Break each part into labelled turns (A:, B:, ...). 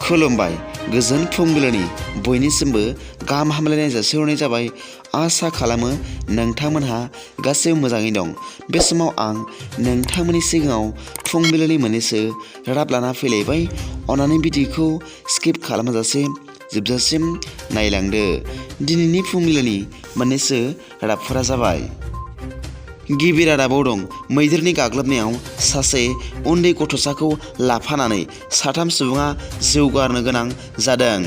A: खुलुमबाय गोजोन फुंबिलिनि बयनिसिमबो गाहाम हामलायनाय जासिहरनाय जाबाय। आसा खालामो नोंथांमोनहा गासैबो मोजाङै दं। बे समाव आं नोंथांमोननि सिगाङाव फुंबिलिनि मोननैसो रादाब लाना फैलायबाय। अन्नानै भिडिअखौ स्किप खालामाजासे जोबजासिम नायलांदो। दिनैनि फुंबिलिनि मोननैसो रादाबफोरा जाबाय। गिबि रादाबाव दं मैदेरनि गाग्लोबनायाव सासे उन्दै गथ'साखौ लाफानानै साथाम सुबुङा जिउ गारनो गोनां जादों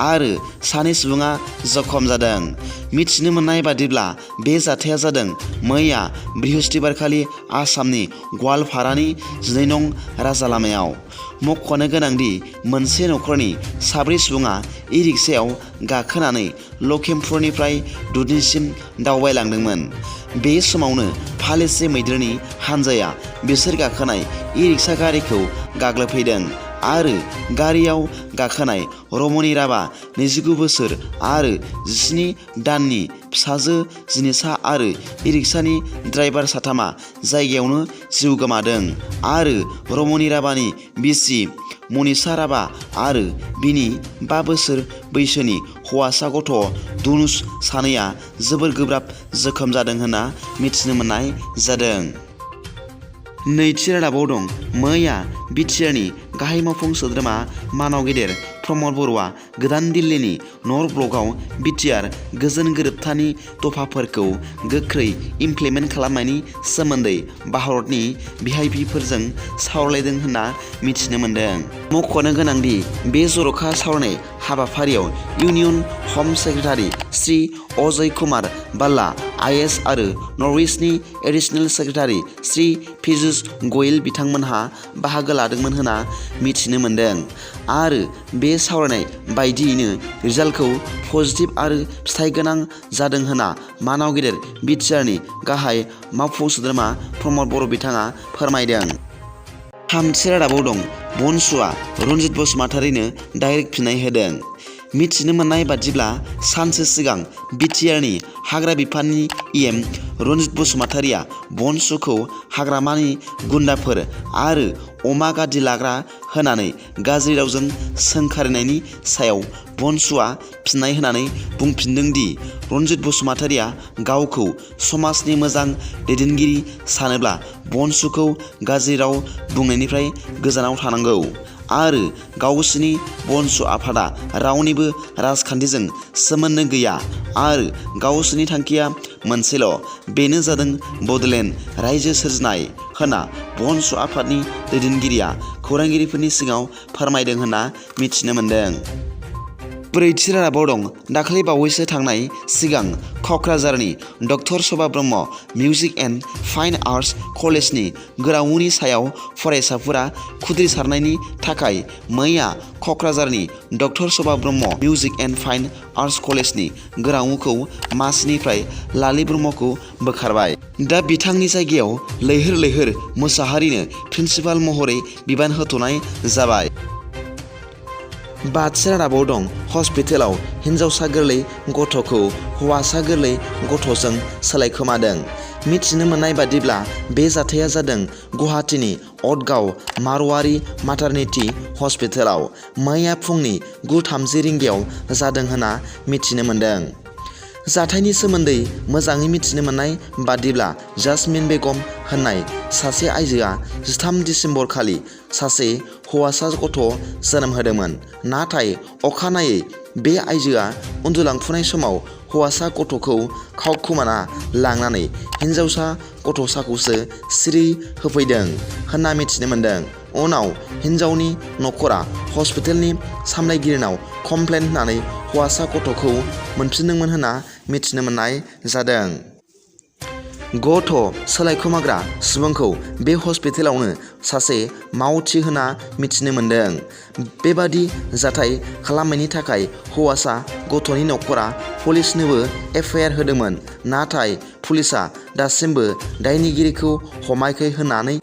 A: आरो सानै सुबुङा जखम जादों। मिथिनो मोननाय बादिब्ला बे जाथाया जादों मैया बृहस्पतिबारखालि आसामनि गवालपारानि 12 नं राजा लामायाव। मख'नो गोनांदि मोनसे नखरनि 4 सुबुङा इ-रिक्सायाव गाखोनानै लखिमपुरनिफ्राय दुधनिसिम दावबायलांदोंमोन। बे समावनो फालोसे मैदेरनि हानजाया बिसोर गाखोनाय इ-रिक्सा गारिखौ गाग्लोबहैदों आरो गारियाव गाखोनाय रमनि राभा 29 बोसोर आरो 17 दाननि फिसाजो जिनिसा आरो इ-रिक्सानि ड्राइभार साथामा जायगायावनो जिउ गोमादों आरो रमनि राभानि बिसि मनिषा राभा आरो बिनि 5 बोसोर बैसोनि हौवासा गथ' धनुष सानैया जोबोर गोब्राब जोखोम जादों होनना मिथिनो मोननाय जादों। नैथि रादाबाव दं मैया बिटिआरनि गाहाय मावफुं सोद्रोमा मानाव गेदेर प्रमद बर'आ गोदान दिल्लीनि नर्थ ब्लकआव बिटिआर गोजोन गोरोबथानि दफाफोरखौ गोख्रै इमप्लिमेन्ट खालामनायनि सोमोन्दै भारतनि भिआइपिफोरजों सावरायदों होनना मिथिनो मोन्दों। मख'नो गोनांदि बे जर'खा सावरायनाय हाबाफारियाव इउनियन हम सेक्रेटारि श्री अजय कुमार बाल्ला आइएएस आरो नर्थ-इस्टनि एडिशनेल सेक्रेटारि श्री पीयूष गोयल बिथांमोनहा बाहागो लादोंमोन होनना मिथिनो मोन्दों आरो बे सावरायनाय बायदियैनो रिजाल्टखौ पजिटिभ आरो फिथाइ गोनां जादों होनना मानाव गेदेर बिटिआरनि गाहाय मावफुं सोद्रोमा प्रमद बर' बिथाङा फोरमायदों। थामथि रादाबाव दं बनसुआ रनजित बसुमतारिनो डाइरेक्ट फिननाय होदों। मिथिनो मोननाय बादिब्ला सानसे सिगां बिटिआरनि हाग्रा बिफाननि इएम रनजित बसुमतारिया बनसुखौ हाग्रामानि गुन्दाफोर आरो अमा गादि लाग्रा होनानै गाज्रि रावजों सोंखारिनायनि सायाव बनसुआ फिननाय होनानै बुंफिनदों दि रनजित बसुमतारिया गावखौ समाजनि मोजां दैदेनगिरि सानोब्ला बनसुखौ गाज्रि राव बुंनायनिफ्राय गोजानाव थानांगौ आरो गावसिनि बनसु आफादा रावनिबो राजखान्थिजों सोमोन्दो गैया आरो गावसिनि थांखिया मोनसेल' बेनो जादों बड'लेण्ड रायजो सोरजिनाय होनना बनसु आफादनि दैदेनगिरिया खौरांगिरिफोरनि सिगाङाव फोरमायदों होनना मिथिनो मोन्दों। ब्रैथि रादाबाव दं दाखालि बावैसो थांनाय सिगां क'क्राझारनि doctor Shobha Brahma music and fine arts कलेजनि गोरायुंनि सायाव फरायसाफोरा खुद्रिसारनायनि थाखाय मैया क'क्राझारनि doctor Shobha Brahma music and fine arts कलेजनि गोरायुंखौ मासिनिफ्राय लालि ब्रह्मखौ बोखारबाय। दा बिथांनि जायगायाव लैहोर लैहोर मोसाहारिनो प्रिन्सिपाल महरै बिबान होथ'नाय जाबाय। बाथि रादाबाव दं हस्पिटालाव हिन्जावसा गोरलै गथ'खौ हौवासा गोरलै गथ'जों सोलायखोमादों। मिथिनो मोननाय बादिब्ला बे जाथाया जादों गुवाहाटीनि अटगाव मारवाड़ी माटारनिटी हस्पिटालाव मैया फुंनि 9:30 रिंगायाव जादों होनना मिथिनो मोन्दों। जाथायनि सोमोन्दै मोजाङै मिथिनो मोननाय बादिब्ला जासमिन बेगम होननाय सासे आइजोआ 13 दिसेम्बर खालि सासे हौवासा गथ' जोनोम होदोंमोन। नाथाय अखानायै बे आइजोआ उन्दुलांफुनाय समाव हौवासा गथ'खौ खावखोमाना लांनानै हिन्जावसा गथ'साखौसो सिरि होफैदों होनना मिथिनो मोन्दों। उनाव हिन्जावनि नखरा हस्पिटालनि सामलायगिरिनाव कमप्लेन होनानै हौवासा गथ'खौ मोनफिनदोंमोन होनना मिथिनो मोननाय जादों। गथ' सोलायखोमाग्रा सुबुंखौ बे हस्पिटालावनो सासे मावथि होनना मिथिनो मोन्दों। बेबादि जाथाय खालामनायनि थाखाय हौवासा गथ'नि नखरा पुलिसनोबो एफआइआर होदोंमोन। नाथाय पुलिसआ दासिमबो दायनिगिरिखौ हमाखै होननानै।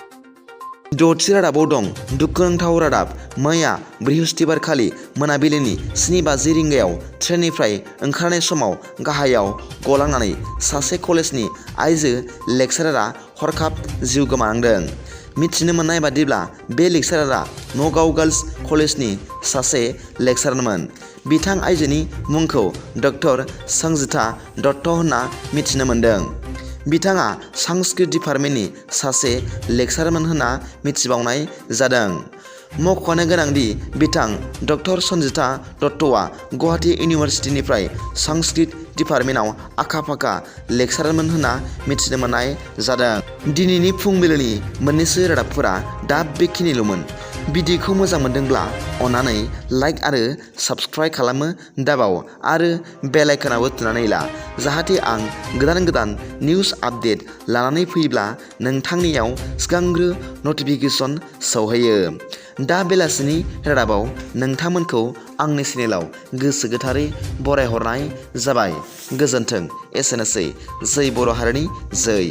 A: द'थि रादाबाव दं दुखुनांथाव रादाब मैया बृहस्पतिबारखालि मोनाबिलिनि 7:50 रिंगायाव ट्रेननिफ्राय ओंखारनाय समाव गाहायाव गलांनानै सासे कलेजनि आइजो लेक्सारारआ हरखाब जिउ गोमानांदों। मिथिनो मोननाय बादिब्ला बे लेक्सारारआ नगाव गार्लस कलेजनि सासे लेक्सारारमोन। बिथां आइजोनि मुंखौ डक्टर संजिता दत्त होनना मिथिनो मोन्दों। बिथाङा संस्कृत डिपार्टमेन्टनि सासे लेक्सारारमोन होनना मिथिबावनाय जादों। मख'नो गोनांदि बिथां डक्टर संजिता दत्तआ गुवाहाटी इउनिभार्सिटिनिफ्राय संस्कृत डिपार्टमेन्टआव आखा-फाखा लेक्सारारमोन होनना मिथिनो मोननाय जादों। दिनैनि फुंबिलिनि मोननैसो रादाबफोरा दा बेखिनिल'मोन। भिडिअखौ मोजां मोनदोंब्ला अन्नानै लाइक आरो साबस्क्राइब खालामनो दाबाव आरो बेल आइकनआवबो थुनानै ला, जाहाथे आं गोदान निउस आपडेट लानानै फैयोब्ला नोंथांनियाव सिगांग्रो नटिफिकेसन सौहैयो। दा बेलासिनि रादाबाव नोंथांमोनखौ आंनि चेनेलाव गोसो गोथारै बरायहरनाय जाबाय। गोजोन्थों। एसेनोसै। जै बर' हारिनि जै।